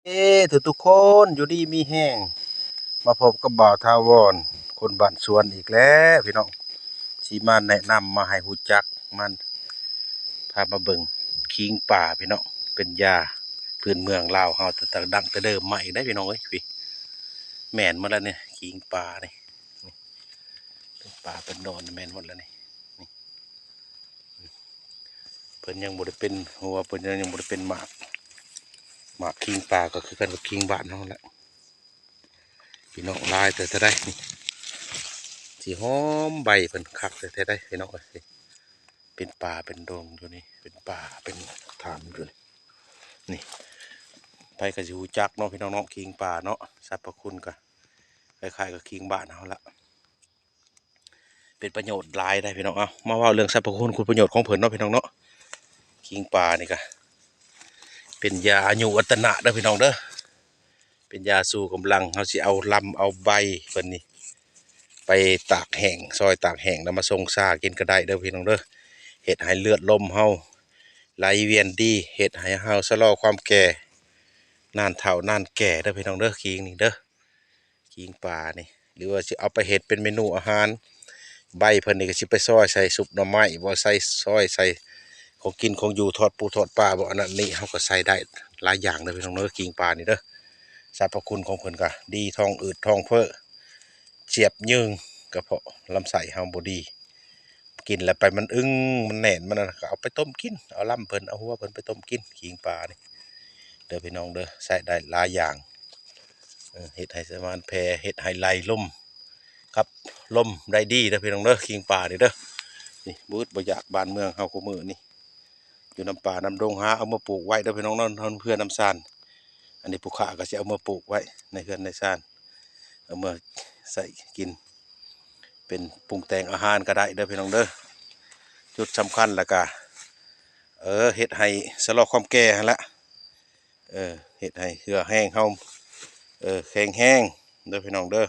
ເອີ ທຸກໆຄົນ ຢູ່ດີມີແຮງ ມາພົບກັບບ່າວຖາວອນ ຄົນບ້ານສວນອີກແລ້ວພີ່ນ້ອງ ຊິມາແນະນຳ ມາໃຫ້ຮູ້ຈັກ ມາພາມາເບິ່ງຂີງປ່າພີ່ນ້ອງ ເປັນຢາພື້ນເມືອງລາວເຮົາ ແຕ່ ແຕ່ ແຕ່ເດີມມາອີກເດ້ພີ່ນ້ອງເອີຍ. ແມ່ນໝົດແລ້ວນີ້ ຂີງປ່ານີ້ ເປັນປ່າເປັນດອນ ແມ່ນໝົດແລ້ວນີ້. ເພິ່ນຍັງບໍ່ໄດ້ເປັນຫົວ ເພິ່ນຍັງ ຍັງບໍ່ໄດ້ເປັນໝາກ ໝາກຂີງປ່າກໍຄືກັນກັບຂີງບ້ານເຮົາແຫຼະ ພີ່ນ້ອງ. ຫຼາຍແຕ່ເທົ່າໃດນີ້ ຊິຫອມໃບເພິ່ນຄັກແທ້ໆໃດ໋ພີ່ນ້ອງເອີຍ. ເປັນປ່າເປັນດົງຢູ່ນີ້ ເປັນປ່າເປັນຖ້ຳຢູ່ນີ້ ນີ້ ໃຜກໍຊິຮູ້ຈັກເນາະພີ່ນ້ອງເນາະ ຂີງປ່າເນາະ ສັບພະຄຸນກໍຄ້າຍໆກັບຂີງບ້ານເຮົາລະ. ເປັນປະໂຫຍດຫຼາຍໄດ໋ພີ່ນ້ອງ. ເອົາ ມາເວົ້າເລື່ອງສັບພະຄຸນຄຸນປະໂຫຍດຂອງເພິ່ນເນາະພີ່ນ້ອງເນາະ. ຂີງປ່ານີ້ກະເປັນຢາອາຍຸວັດຕະນະເດີພີ່ນ້ອງເດີ ເປັນຢາຊູກຳລັງ. ເຮົາຊິເອົາລຳເອົາໃບເພິ່ນນີ້ໄປຕາກແຫ້ງ ຊອຍຕາກແຫ້ງ ແລ້ວມາຊົງຊາກິນກໍໄດ້ເດີພີ່ນ້ອງເດີ. ເຮັດໃຫ້ເລືອດລົມເຮົາໄຫຼວຽນດີ ເຮັດໃຫ້ເຮົາຊະລໍຄວາມແກ່ ນານເຖົ້ານານແກ່ເດີພີ່ນ້ອງເດີ ຂີງນີ້ເດີ. ຂີງປ່ານີ້ ຫຼືວ່າຊິເອົາໄປເຮັດເປັນເມນູອາຫານ ໃບເພິ່ນນີ້ກໍຊິໄປຊອຍໃສ່ຊຸບໜໍ່ໄມ້ບໍ ໃສ່ ຊອຍໃສ່ຂອງກິນຂອງຢູ່ ທອດປູທອດປາບໍ ອັນນັ້ນນີ້ ເຮົາກໍໃສ່ໄດ້ຫຼາຍຢ່າງເດີພີ່ນ້ອງເດີ ຂີງປ່ານີ້ເດີ. ສັບພະຄຸນຂອງເພິ່ນກໍດີ ທ້ອງອືດທ້ອງເຟີ້ ຈຽບຍືງ ກະເພາະລຳໄສ້ເຮົາບໍ່ດີ ກິນແລ້ວໄປມັນອຶງ ມັນແໜ້ນ ມັນນັ້ນ ກໍເອົາໄປຕົ້ມກິນ ເອົາລຳເພິ່ນ ເອົາຫົວເພິ່ນໄປຕົ້ມກິນ ຂີງປ່ານີ້ເດີພີ່ນ້ອງເດີ. ໃຊ້ໄດ້ຫຼາຍຢ່າງ ເອີ ເຮັດໃຫ້ສະມານແຜ່ ເຮັດໃຫ້ໄຫຼລົມ ຂັບລົມໄດ້ດີເດີພີ່ນ້ອງເດີ ຂີງປ່ານີ້ເດີ. ນີ້ບໍ່ອຶດບໍ່ຢາກ ບ້ານເມືອງເຮົາຄູ່ມື້ນີ້ ຢູ່ນຳປ່ານຳດົງ ຫາເອົາມາປູກໄວ້ເດີພີ່ນ້ອງເນາະ ນຳເຮືອນນຳຊານ. ອັນນີ້ຜູ້ຄ້າກໍຊິເອົາມາປູກໄວ້ໃນເຮືອນໃນຊານ ເອົາມາໃຊ້ກິນ ເປັນປຸງແຕ່ງອາຫານກໍໄດ້ເດີພີ່ນ້ອງເດີ. ຈຸດສຳຄັນແລ້ວກະ ເອີ ເຮັດໃຫ້ຊະລໍຄວາມແກ່ຫັ້ນລະ ເອີ ເຮັດໃຫ້ເຫື່ອແຮງເຮົາ ເອີ ແຂງແຮງເດີພີ່ນ້ອງເດີ.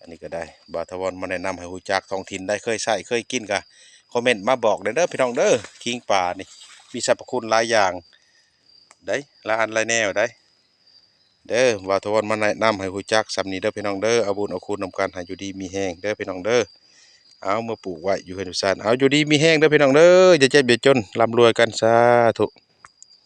ອັນນີ້ກໍໄດ້ ບ່າວຖາວອນມາແນະນຳໃຫ້ຮູ້ຈັກທ້ອງຖິ່ນໄດ້ ເຄີຍໃຊ້ເຄີຍກິນກໍຄອມເມັນມາບອກແດ່ເດີພີ່ນ້ອງເດີ. ຂີງປ່ານີ້ມີສັບພະຄຸນຫຼາຍຢ່າງ ໄດ້ຫຼາຍອັນຫຼາຍແນວໄດ໋ ເດີ. ບ່າວຖາວອນມາແນະນຳໃຫ້ຮູ້ຈັກສ່ຳນີ້ເດີພີ່ນ້ອງເດີ. ເອົາບຸນເອົາຄຸນນຳກັນ ໃຫ້ຢູ່ດີມີແຮງເດີພີ່ນ້ອງເດີ. ເອົາມາປູກໄວ້ຢູ່ເຮືອນຢູ່ຊານ ເອົາຢູ່ດີມີແຮງເດີພີ່ນ້ອງເດີ ຢ່າເຈັບຢ່າຈົນ ລ່ຳລວຍກັນ ສາທຸ.